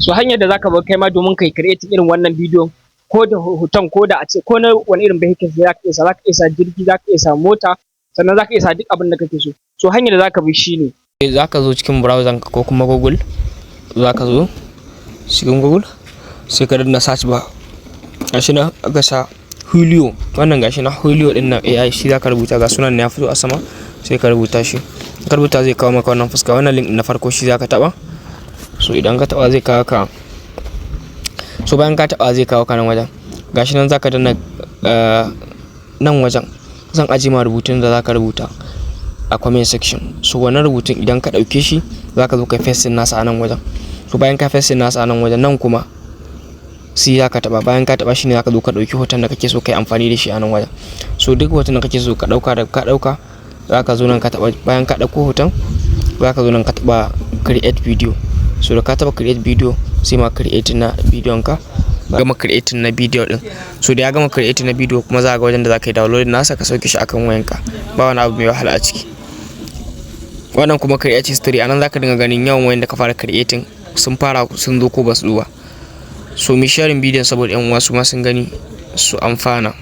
So hanyar da zaka bi kai ma domin kai creating irin wannan bidiyon, ko da hoton, ko da a ce ko na wani irin vehicle zaka iya sa, zaka iya sa jirgi, zaka iya sa mota, sannan zaka iya sa duk abin da kake so. So hanyar da zaka bi shine Za ka zo cikin browser ka ko kuma Google. Za ka zo cikin Google, sai ka danna search bar. Gashi nan aka sa Hailuo. Wannan gashi na Hailuo din nan AI, shi za ka rubuta. Ga sunan ya fito a sama, sai ka rubuta shi. Ka rubuta, zai kawo maka wannan fuska. Wannan link na farko shi za ka taba. So idan ka taba, zai kawo ka. So bayan ka taba, zai kawo ka nan wajen. Gashi nan, za ka danna nan wajen. Zan ajiye ma rubutun da za ka rubuta a comment section. So wannan rubutun, idan ka ɗauke shi, za ka zo ka paste nasa a nan wajen. So bayan ka paste nasa a nan wajen, nan kuma sai za ka taɓa. Bayan ka taɓa shi ne za ka zo ka ɗauki hoton da kake so ka yi amfani da shi a nan wajen. So duk hoton da kake so ka ɗauka, da ka ɗauka, za ka zo nan ka taɓa. Bayan ka ɗauko hoton, za ka zo nan ka taɓa create video. So da ka taɓa create video, sai ma create na bidiyon ka. Gama creating na bidiyo din. So da ya gama creating na bidiyo kuma, za ga wajen da za ka yi download nasa, ka sauke shi akan wayanka. Ba wani abu mai wahala a ciki. Wannan kuma create history, anan za ka dinga ganin yawan wayan da ka fara creating, sun fara sun zo ko ba su zo ba. So mu sharing bidiyon saboda yan uwa su ma sun gani su amfana.